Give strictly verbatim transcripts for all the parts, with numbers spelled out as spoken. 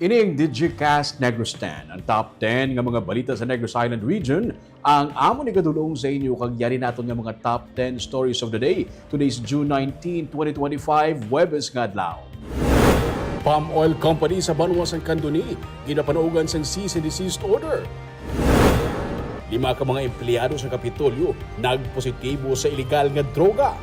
Ining Digicast Negros ten, ang top ten nga mga balita sa Negros Island Region, ang amon igadulong sa inyo, kag yari naton nga mga top ten stories of the day. Today is June nineteen, twenty twenty-five, Huwebes nga adlaw. Palm oil company sa banwa sang Candoni ginapanuogan sang cease and desist order. Lima ka mga empleyado sa Kapitolyo nagpositibo sa iligal nga droga.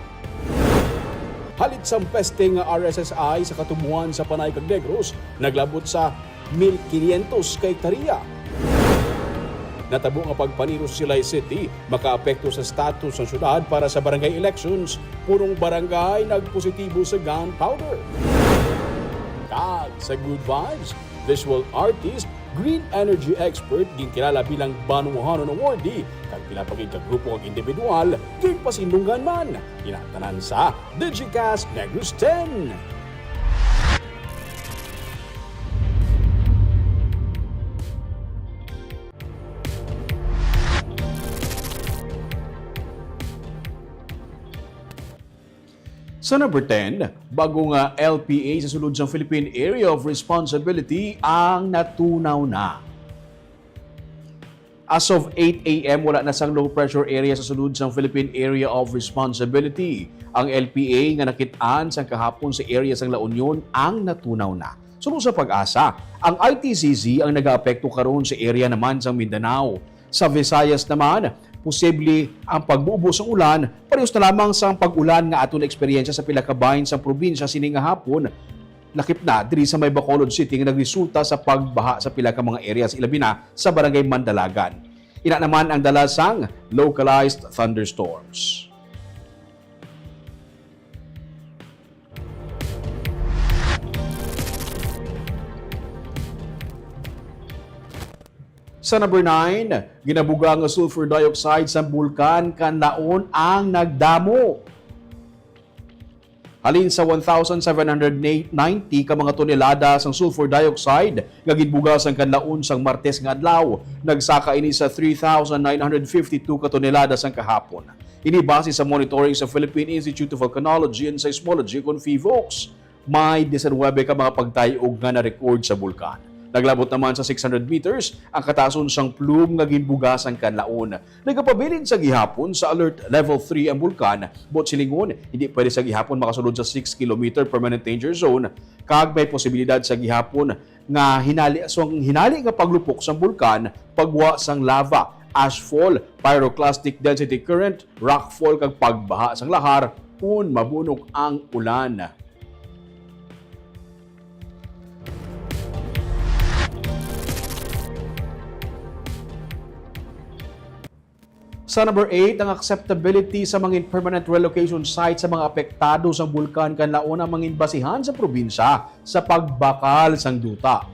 Halit sang peste nga R S S I sa katubohan sa Panay kag Negros naglabot sa mil quinientos ka hektarya. Natabo nga pagpaniro sa Silay City makaapekto sa status sang syudad para sa barangay elections, punong barangay nagpositibo sa gunpowder. Kag sa good vibes, visual artist, green energy expert, ginkilala bilang Banwahanon Awardee, kag pila pa gid ka grupo kag individual ginpasindunggan man. Ina tanan sa Digicast Negros ten. Sa number ten, bag-o nga L P A sa sulod sang Philippine Area of Responsibility ang natunaw na. As of eight a m, wala na sang low pressure area sa sulod sang Philippine Area of Responsibility. Ang L P A nga nakit-an sang kahapon sa area sang La Union ang natunaw na. Suno sa PAGASA, ang I T C C ang nagaapekto karon sa area naman sang Mindanao. Sa Visayas naman, posible ang pagbubo sang ulan, parehas na lamang sang pag-ulan nga aton naeksperyensya sa pila ka bahin sang probinsya sini nga hapon, lakip na diri sa may Bacolod City nga nagresulta sa pagbaha sa pila ka mga area, ilabi na sa Barangay Mandalagan. Ina naman ang dala sang localized thunderstorms. Sa number nine, ginabuga nga sulfur dioxide sa bulkan Kanlaon ang nagdamo. Halin sa one thousand seven hundred ninety ka mga tonelada sang sulfur dioxide nga ginbuga sang Kanlaon sang Martes nga adlaw, nagsaka ini sa three thousand nine hundred fifty-two ka tonelada sang kahapon. Ini base sa monitoring sa Philippine Institute of Volcanology and Seismology, kon PHIVOLCS. May diecinuebe ka mga pagtay-og nga na-record sa bulkan. Naglabot naman sa six hundred meters ang kataason sang plume nga ginbuga sang Kanlaon. Nagapabilin sa gihapon sa Alert Level three ang bulkan, buot silingon, hindi pwede sa gihapon makasulod sa six kilometer permanent danger zone, kag may posibilidad sa gihapon nga hinali, so ang hinali nga paglupok sang bulkan, pagwa sang lava, ashfall, pyroclastic density current, rockfall, kag pagbaha sang lahar kon mabunok ang ulan. Sa number eight, ang acceptability sa mangin permanent relocation site sa mga apektado sang Bulkan Kanlaon ang mangin basihan sa probinsya sa pagbakal sang duta.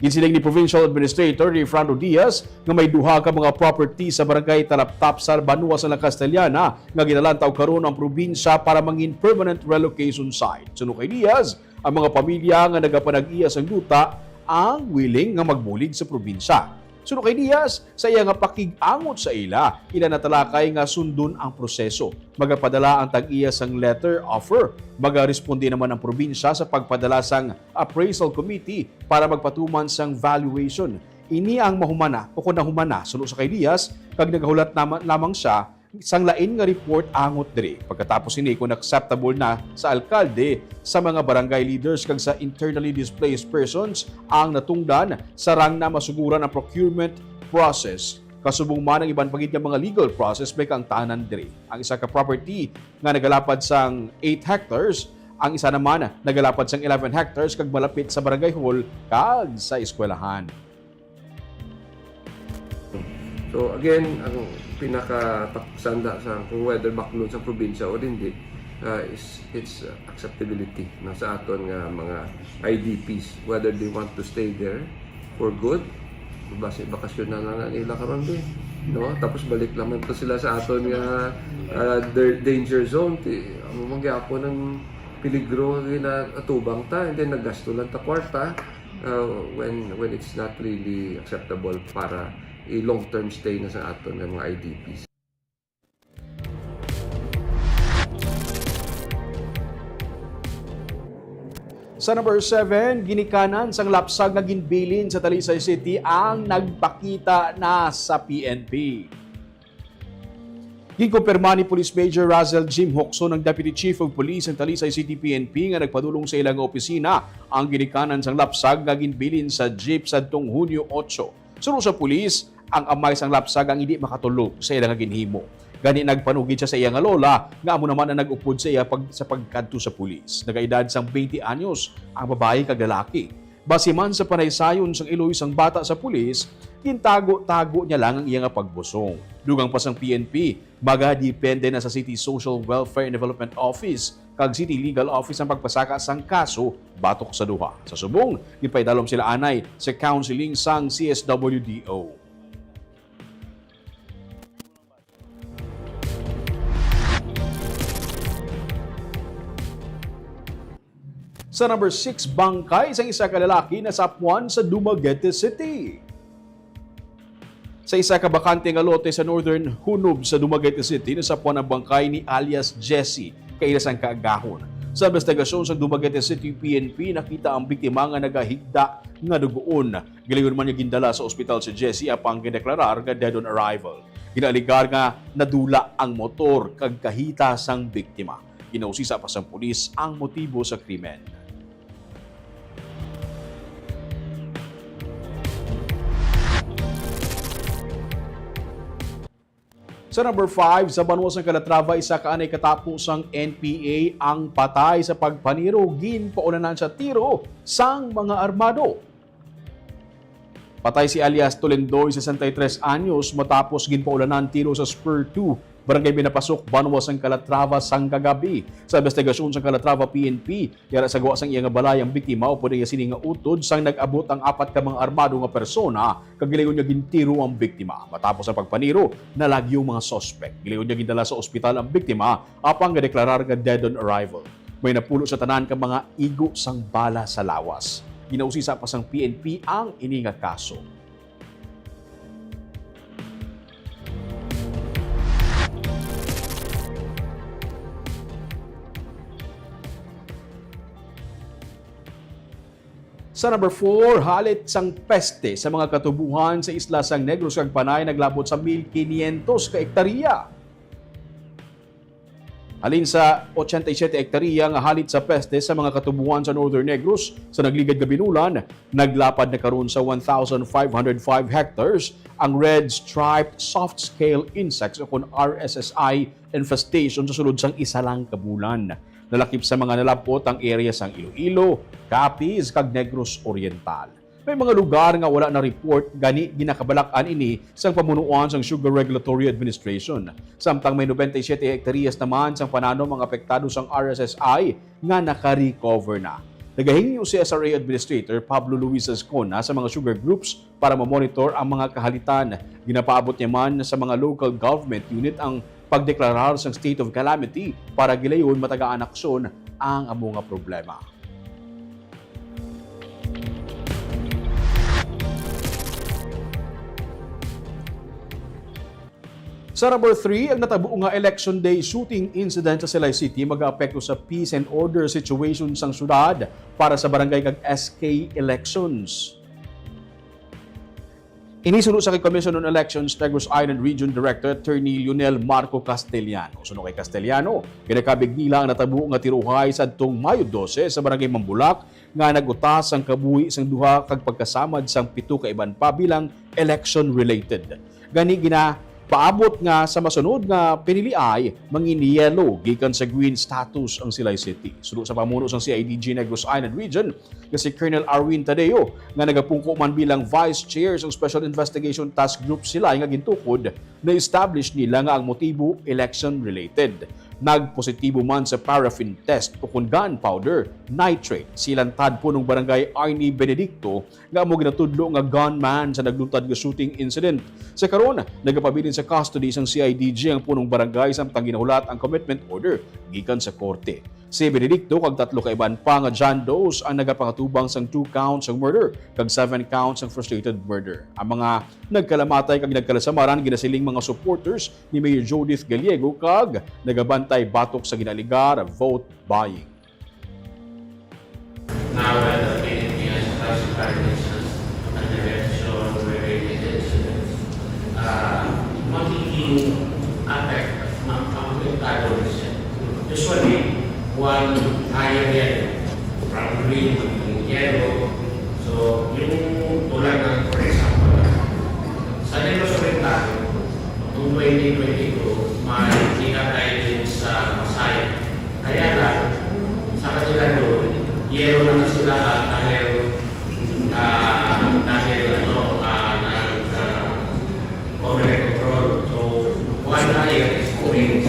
Ginsiling ni Provincial Administrator Rayfrando Diaz nga may duha ka mga property sa Barangay Talaptap sa banwa sa La Castellana nga ginalantaw karon ang probinsya para mangin permanent relocation site. Suno kay Diaz, ang mga pamilya nga nagapanag-iya sang duta ang willing nga magbulig sa probinsya. Suno kay Diaz, sa iya nga pakig-angot sa ila, ila natalakay nga sundon ang proseso. Magapadala ang tag-iya sang letter offer. Magaresponde naman ang probinsya sa pagpadala sang appraisal committee para magpatuman sang valuation. Ini ang mahumana o kon nahumana, suno sa kay Diaz, kag nagahulat naman lamang siya sang lain nga report angot diri. Pagkatapos ini, kon acceptable na sa alkalde, sa mga barangay leaders, kag sa internally displaced persons ang natungdan, sarang na masuguran ang procurement process. Kasubong man ang iban pa gid nga mga legal process may kaangtanan diri. Ang isa ka property nga nagalapad sang eight hectares, ang isa naman nagalapad sang eleven hectares kag malapit sa barangay hall kag sa eskwelahan. So again, ang pinakasanda sa kung whether baklod sa probinsya o hindi, uh, is its uh, acceptability, no, sa aton nga mga I D Ps, whether they want to stay there for good, basi bakasyon na lang ang ila karon, di, no? Tapos balik naman to sila sa aton nga uh, der- danger zone. Ti, amo man gyapon ang peligro nga ginatubang ta, and then naggasto lang ta kwarta uh, when when it's not really acceptable para i long-term stay na sa aton nga mga I D Ps. Sa number seven, ginikanan sang lapsag nga ginbilin sa Talisay City ang nagpakita na sa P N P. Ginkumpirma ni Police Major Russell Jim Hoxon, ang Deputy Chief of Police sa Talisay City P N P, nga nagpadulong sa ila nga opisina ang ginikanan sang lapsag nga ginbilin sa jeep sadtong Hunyo otso. Suno sa pulis, ang amay sang lapsag ang hindi makatulog sa ila nga ginhimo. Gani, nagpanugid siya sa iya nga lola, nga amo naman ang nag-upod sa iya pag, sa pagkadto sa pulis. Nagaedad sang twenty anyos ang babayi kag lalaki. Basi man sa panaysayon sang iloy sang bata sa pulis, gintago-tago niya lang ang iya nga pagbusong. Dugang pa sang P N P, magadepende na sa City Social Welfare and Development Office kag City Legal Office ang pagpasaka sang kaso batok sa duha. Sa subong, gipaidalom sila anay sa counseling sang C S W D O. Sa number six, bangkay sang isa ka lalaki nasapwan sa Dumaguete City. Sa isa ka bakante nga lote sa Northern Hunob sa Dumaguete City, nasapwan ang bangkay ni alias Jesse, kaila sang kaagahon. Sa investigasyon sa Dumaguete City P N P, nakita ang biktima nga nagahigda nga dugoon. Gilayon man niya gindala sa ospital si Jesse, apang gindeklarar nga dead on arrival. Ginaaligar nga nadula ang motor kag kahita sang biktima. Ginausisa pa sang pulis ang motibo sa krimen. Sa number five, sa banwa sang Calatrava, isa ka anay katapo sang N P A ang patay sa pagpaniro, ginpaulanan sa tiro sang mga armado. Patay si alias Tolendoy, sesenta y tres anyos, matapos ginpaulanan tiro sa Spur two, Barangay Binapasok, banwa sang Calatrava, sang kagabi. Sa investigasyon sang Calatrava P N P, yara sa gwa sang iya nga balay ang biktima upod ang iya sini nga utod sang nag-abot ang apat ka mga armado nga persona kag gilayon nga gintiro ang biktima. Matapos ang pagpaniro, nalagyo ang mga suspek. Gilayon nga gindala sa ospital ang biktima, apang gadeklarar nga dead on arrival. May napulo sa tanan ka mga igo sang bala sa lawas. Ginausisa pa sang P N P ang ini nga kaso. Sa number four, halit sang peste sa mga katubuhan sa isla sang Negros kag Panay naglabot sa mil quinientos ka ektarya. Halin sa ochenta y siete ektarya nga halit sa peste sa mga katubuhan sa Northern Negros sa nagligad nga binulan, naglapad na karon sa one thousand five hundred five hectares ang red striped soft scale insects, o kon R S S I, infestation sa sulod sang isa lang ka bulan. Nalakip sa mga nalapot ang area sang Iloilo, Capiz, kag Negros Oriental. May mga lugar nga wala na-report, gani ginakabalak-an ini sang pamunuan sang Sugar Regulatory Administration. Samtang may noventa y siete hektaryas naman sang pananom ang apektado sang R S S I nga naka-recover na. Nagahingyo si S R A Administrator Pablo Luis Azcona sa mga sugar groups para ma-monitor ang mga kahalitan. Ginapaabot niya man sa mga local government unit ang pagdeklarar sang state of calamity para gilayon matagaan aksyon ang amo nga problema. Sa number three, ang natabo nga Election Day shooting incident sa Silay City magaapekto sa peace and order situation sang syudad para sa barangay kag S K elections. Ini suno sa kay Commission on Elections Negros Island Region Director Attorney Lionel Marco Castellano. Suno kay Castellano, ginakabig nila ang natabo nga tiruhay sadtong Mayo dose sa Barangay Mambulak nga nag-utas ang kabuhi sang duha kag pagkasamad sang pito ka iban pa bilang election-related. Gani, ginapaabot nga sa masunod nga piniliay, mangin-yellow gikan sa green status ang Silay City. Suno sa pamuno sang C I D G Negros Island Region, nga si Colonel Arwin Tadeo, nga nagapungko man bilang Vice Chair sang Special Investigation Task Group Silay nga gintukod, na-establish nila nga ang motibo election-related. Nagpositibo man sa paraffin test o kon gunpowder nitrate si lantad punong barangay Arnie Benedicto, nga amo ginatudlo nga gunman sa nagluntad nga shooting incident. Sa karon, nagapabilin sa custody sang C I D G ang punong barangay, samtang ginahulat ang commitment order gikan sa korte. Si Benedicto kag tatlo ka iban pa nga John Does ang nagapangatubang sang two counts sang murder kag seven counts sang frustrated murder. Ang mga nagkalamatay kag nagkalasamaran ginasiling mga supporters ni Mayor Judith Gallego kag nagabantay batok sa ginaaligar vote buying. Na One higher yan, from green to yellow. So, yung tulad ng, for example, sa Negros Oriental, noong twenty twenty-two, may kinatay din sa Pasay. Kaya lang, sa kanila doon, yellow na sila dahil, ah, dahil ano, ah, nag, ah, Overhead control. So, one higher is orange.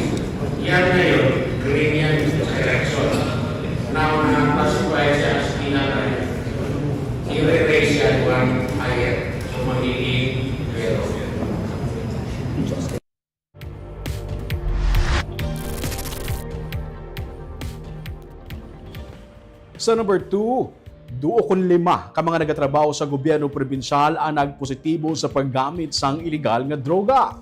Yan ngayon, green yan sa election. Now, na-classify siya as penal crime. I-re-raise yan one higher. So, magiging yellow. Sa number two, duo kon lima ka mga nagatrabaho sa gobyerno probinsyal ang nagpositibo sa paggamit sang iligal nga droga.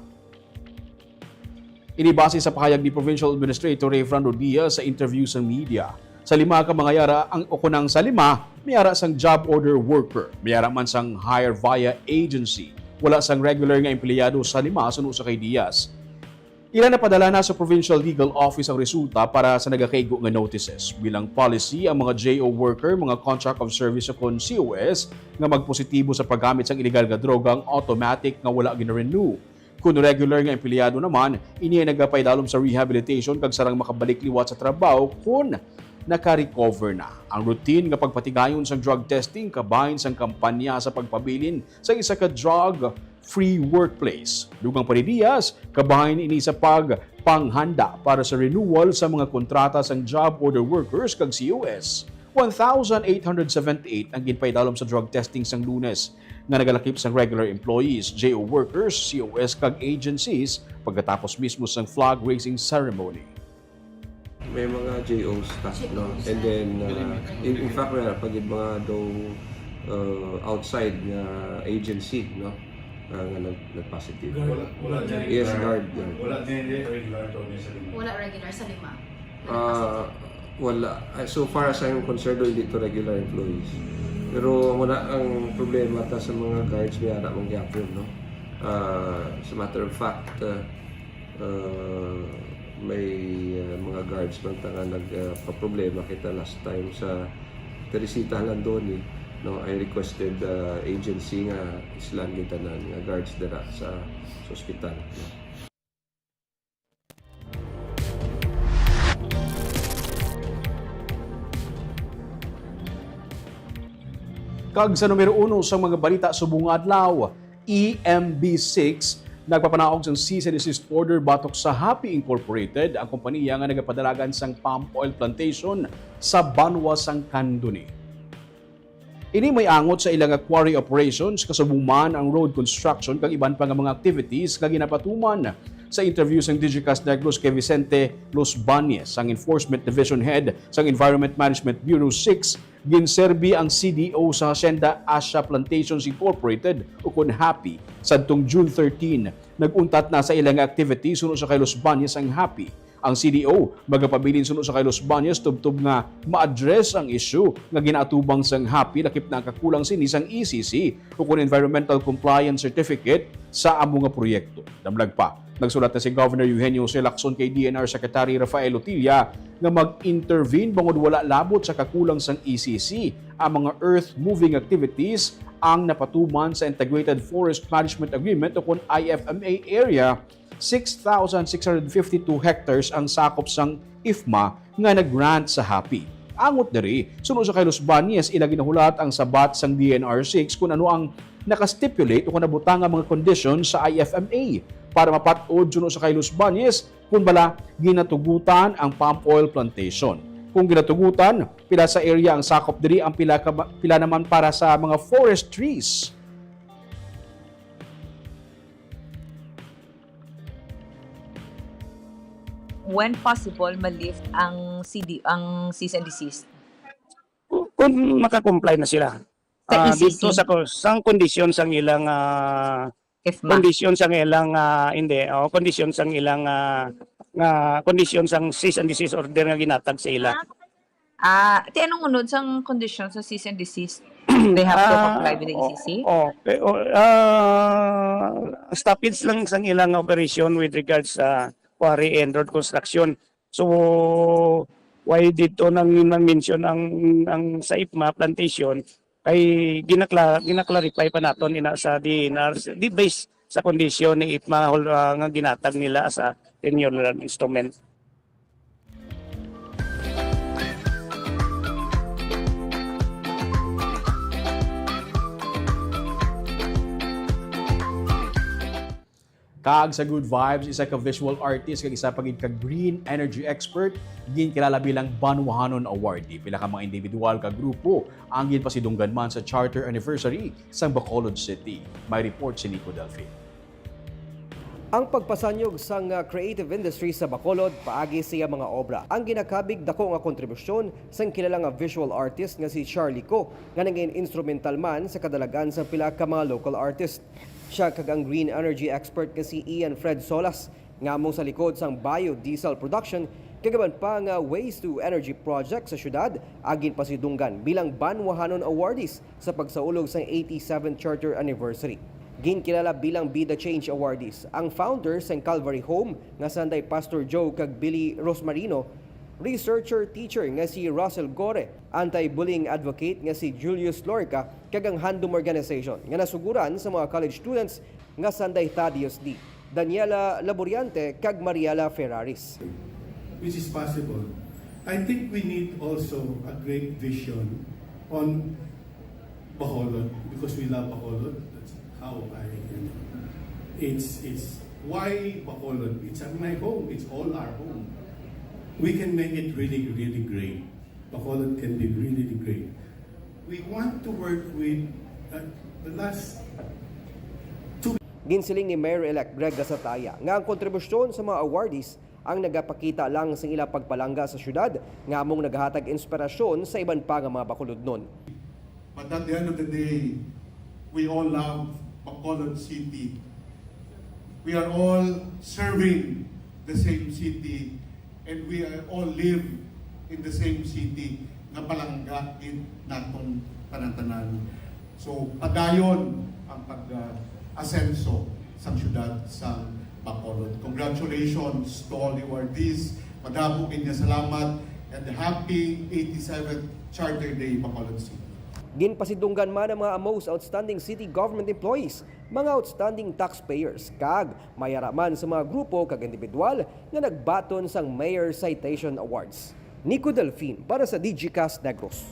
Ini base sa pahayag ni Provincial Administrator Ray Fernando Diaz sa interview sa media. Sa lima ka mga yara ang ukunang sa lima, may ara sang job order worker, may ara man sang hire via agency, wala sang regular nga empleyado sa lima suno sa kay Diaz. Ila napadala na sa Provincial Legal Office ang resulta para sa nagakaigo nga notices. Bilang policy, ang mga J O worker, mga contract of service o kon C O S nga magpositibo sa paggamit sang iligal nga droga ang automatic nga wala gina-renew. Kon regular nga empleyado naman, ini ay nagapaidalom sa rehabilitation kag sarang makabalik liwat sa trabaho kon naka-recover na. Ang routine nga pagpatigayon sang drug testing kabahin sang kampanya sa pagpabilin sa isa ka drug-free workplace. Dugang pa ni Diaz, kabahin ini sa pagpanghanda para sa renewal sa mga kontrata sang job order workers kag C O S. One thousand eight hundred seventy-eight ang ginpaidalom sa drug testing sang Lunes, nga nagalakip sang regular employees, J O workers, C O S kag agencies pagkatapos mismo sang flag raising ceremony. May mga J Os ta, no? And then, uh, in, in fact, wala pa gid mga daw uh, outside nga agency, no? Uh, nga nag, nag-positive. Guard, wala niya Yes, regular. Guard. Guard. Wala niya regular to niya sa lima. Wala regular sa lima. Ah, wala. Ah, so far as I'm concerned, hindi to regular employees. Pero wala ang problema ta sa mga guards, may ara mong gyapon, no? Ah, as a matter of fact, ah, ah, may ah, mga guards man ta nga nagpaproblema kita last time sa Teresita Halandoni, no? I requested ah, agency nga islan gid tanan nga guards dira sa, sa ospital, no? Kag sa numero uno sa mga balita subong nga adlaw, E M B six nagpapanaog sang cease and desist order batok sa Happy Incorporated, ang kompanya nga nagapadalagan sang palm oil plantation sa banwa sang Candoni. Ini may angot sa ila nga quarry operations, kasubong man ang road construction kag iban pa nga mga activities nga ginapatuman. Sa interview sang Digicast Negros kay Vicente Los Bañez, ang Enforcement Division Head sang Environment Management Bureau six, ginserbi ang C D O sa Hacienda Asia Plantations Incorporated, ukon Happy, sadtong June thirteen. Nag-untat na sa ila nga activities suno sa kay Los Bañez ang Happy. Ang C D O magapabilin suno sa kay Los Bañez tubtob nga ma-address ang isyu nga ginaatubang sang Happy lakip na ang kakulang sini sang E C C ukon Environmental Compliance Certificate sa amo nga proyekto. Damlag pa, nagsulat na si Governor Eugenio Jose Lacson kay D N R Secretary Rafael Lotilla nga mag-intervene bangod wala labot sa kakulang sang E C C ang mga earth moving activities ang napatuman sa Integrated Forest Management Agreement ukon I F M A area. Six thousand six hundred fifty-two hectares ang sakop sang IFMA nga nag-grant sa Happy. Angot diri, suno sa kay Los Bañez, ila ginahulat ang sabat sang D N R six kung ano ang naka-stipulate o kung nabutang ang mga kondisyon sa I F M A para mapat-od suno sa kay Los Bañez kung bala ginatugutan ang palm oil plantation. Kung ginatugutan, pila sa area ang sakop diri, ang pila, ka, pila naman para sa mga forest trees. When possible, ma-lift ang C D, ang cease and desist. Kung maka-comply na sila. Sa Ah, E C C. Dito sa ko- sang kondisyon sang ilang ah, IFMA. Kondisyon sang ilang ah, hindi, oh, kondisyon sang ilang ah, nga kondisyon sang cease and desist order nga ginatag sa ila. Ah, ti anong unod sang kondisyon sa cease and desist? They have to Ah, comply with the E C C? Oh, okay. Oh, ah, stoppage lang sang ilang operation with regards sa quarry and road construction. So, Why dito nang, nang mention ang, ang sa IPMA plantation? Kay ginakla-, ginaklarify pa naton ina sa D N R, di base sa kondisyon ni IPMA hol-, ah, nga ginatag nila sa ten-year instrument. Kag sa Good Vibes, isa ka visual artist kag isa pa gid ka green energy expert, ginkilala bilang Banwahanon Awardee. Pila ka mga individual kag grupo ang ginpasidunggan man sa charter anniversary sang Bacolod City. May report si Nico Delfin. Ang pagpasanyog sang, ah, creative industry sa Bacolod paagi sa iya mga obra ang ginakabig dako nga kontribusyon sang kilala nga visual artist nga si Charlie Co, nga nangin instrumental man sa kadalagan sang pila ka mga local artist. Siya kag ang green energy expert nga si Ian Fred Solas, nga amo sa likod sang biodiesel production, kag iban pa nga waste to energy project sa syudad, ang ginpasidunggan bilang Banwahanon Awardees sa pagsaulog sang eighty-seventh Charter Anniversary. Ginkilala bilang Be the Change Awardees ang founder sang Calvary Home nga sanday Pastor Joe kag Billy Rosmarino, researcher teacher nga si Russell Gore, anti-bullying advocate nga si Julius Lorca, kag ang Handom Organization nga nasuguran sa mga college students nga sanday Thaddeus D, Daniela Laboriante, kag Mariela Ferraris. Which is possible. I think we need also a great vision on Bacolod because we love Bacolod. That's how I, you know, it's, it's why Bacolod. It's my home. It's all our home. We can make it really, really great. Bacolod can be really great. We want to work with uh, the last Ginsiling ni Mayor-elect Greg Gasataya nga ang kontribusyon sa mga awardees ang nagapakita lang sang ila pagpalangga sa syudad nga among nagahatag inspirasyon sa iban pa nga mga Bacolodnon. But at the end of the day, we all love Bacolod City. We are all serving the same city and we are all live in the same city nga palangga gid natong tanan-tanan. So padayon ang pag-asenso sang syudad sang Bacolod. Congratulations to all the awardees. Madamo gid nga salamat and happy eighty-seventh Charter Day, Bacolod City. Ginpasidunggan man ang mga most outstanding city government employees, mga outstanding taxpayers, kag may ara man sa mga grupo kag individual nga nagbaton sang Mayor Citation Awards. Nico Delfin para sa Digicast Negros.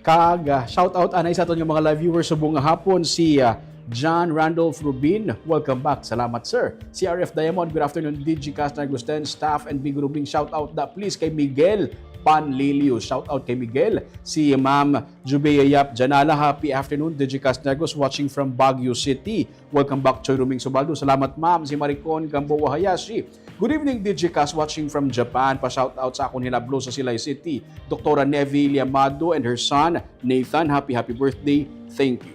Kag ah, shout out anay sa aton nga mga live viewers subong nga hapon si ah, John Randolph Rubin. Welcome back. Salamat, sir. C R F Diamond, good afternoon. Digicast Negros ten staff and Big Rubing, shout out da please kay Miguel Panlilio. Shout out kay Miguel. Si Ma'am Jubea Yap Janala, happy afternoon. Digicast Negros watching from Baguio City. Welcome back, Choy Ruming Subaldo. Salamat, ma'am. Si Maricon Gamboa Hayashi. Good evening, Digicast, watching from Japan. Pa-shout out sa akon hinablo sa Silay City, Doktora Nevi Liamado and her son, Nathan. Happy, happy birthday. Thank you.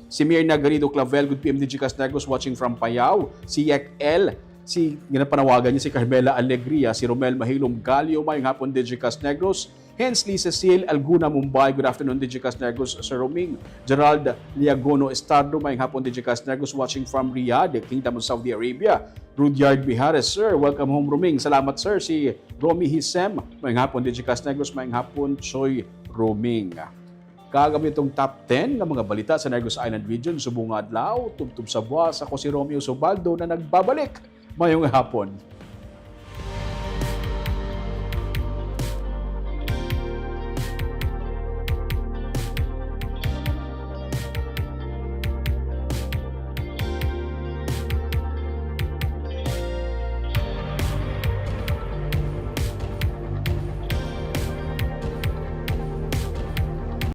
Si Mirna Garrido Clavel, good P M Digicast Negros, watching from Payao. Si Yek L, si ginapanawagan niya si Carmela Alegria, si Romel Mahilom Galio, mayong hapon, Digicast Negros. Hensley Cecil Alguna Mumbai, good afternoon, Digicast Negros, Sir Roming. Gerald Liagono Estardo, mayong hapon, Digicast Negros, watching from Riyadh, Kingdom of Saudi Arabia. Rudyard Mijares, sir, welcome home, Roming. Salamat, sir. Si Romy Hisem, mayong hapon, Digicast Negros, mayong hapon, Choy Roming. Kag amo itong top ten nga mga balita sa Negros Island Region subong nga adlaw, tubtob sa buwas. Ako si Romeo Subaldo na nagbabalik. Mayong hapon.